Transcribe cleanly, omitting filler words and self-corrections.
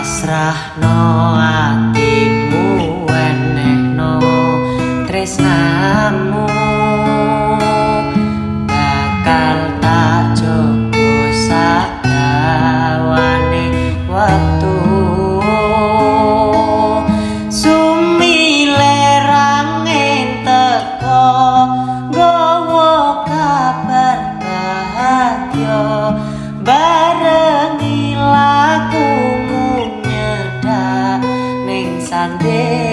Pasrahno atimu, wenehno tresnamu, bakal tak jogo sadawane wektu. Sumilerangin teko nggawa kabar bahagia, barengi lakumu nyedak ning sanding.